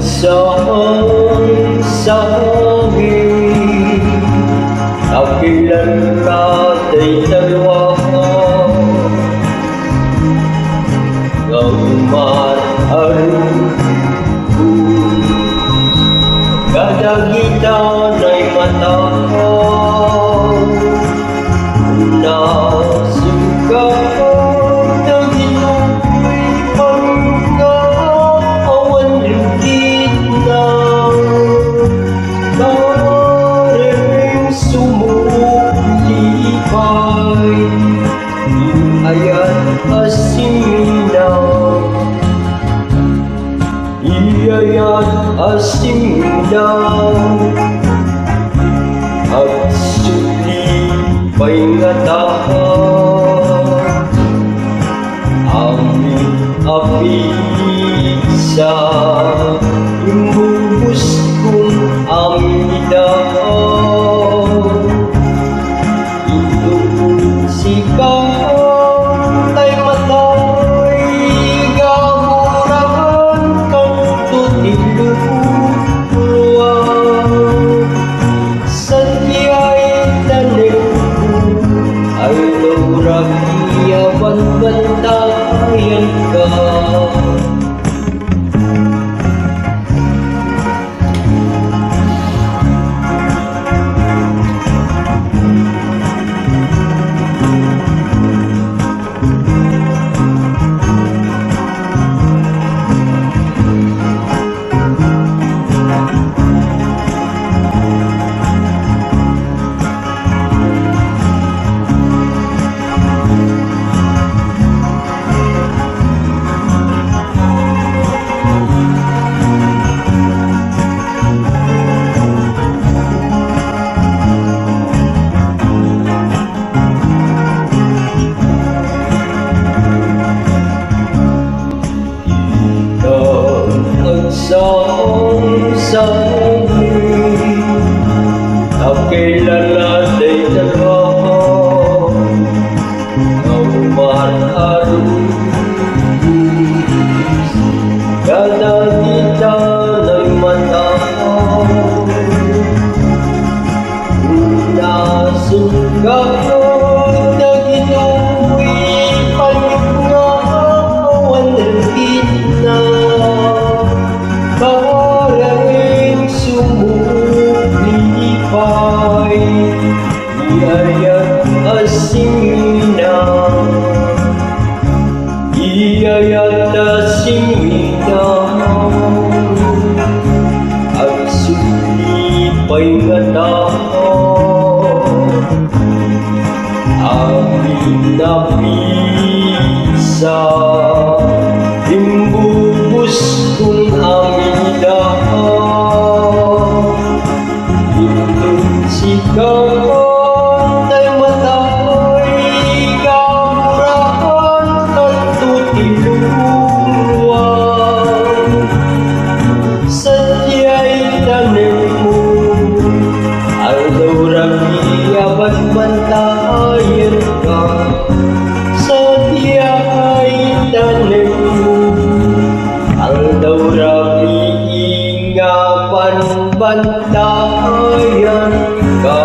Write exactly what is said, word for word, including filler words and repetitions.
Sangsangit, akilanna dayta lua. Ngem mar-aruko kadagita naimata. Nasengka dagitoy pannunga awan lugitna. Bareng sumukli pay ti ayat a simina. Ti ayat a simina, agsukli pay ngata. Amin a pigsa, imbubuskon amin ida. Isu sika, tay matay, gagurahan kanto ti lua. Sadiay tanem, aldaw rabii a banbantayanka. Ita agsangsangi, akilanna dayta lua. Ngem mar-aruko kadagita naimata. Nasengka dagitoy pannunga awan lugitna. Bareng sumukli pay ti ayat a simina. Ti ayat a simina, agsukli pay ngata. Amin a pigsa, imbubuskon amin ida. Inton sika, tay matay, gagurahan kanto ti lua. Sadiay tanemmo, aldaw rabii a banbantayanka. Sadiay tanemmo, aldaw rabii nga banbantayanka.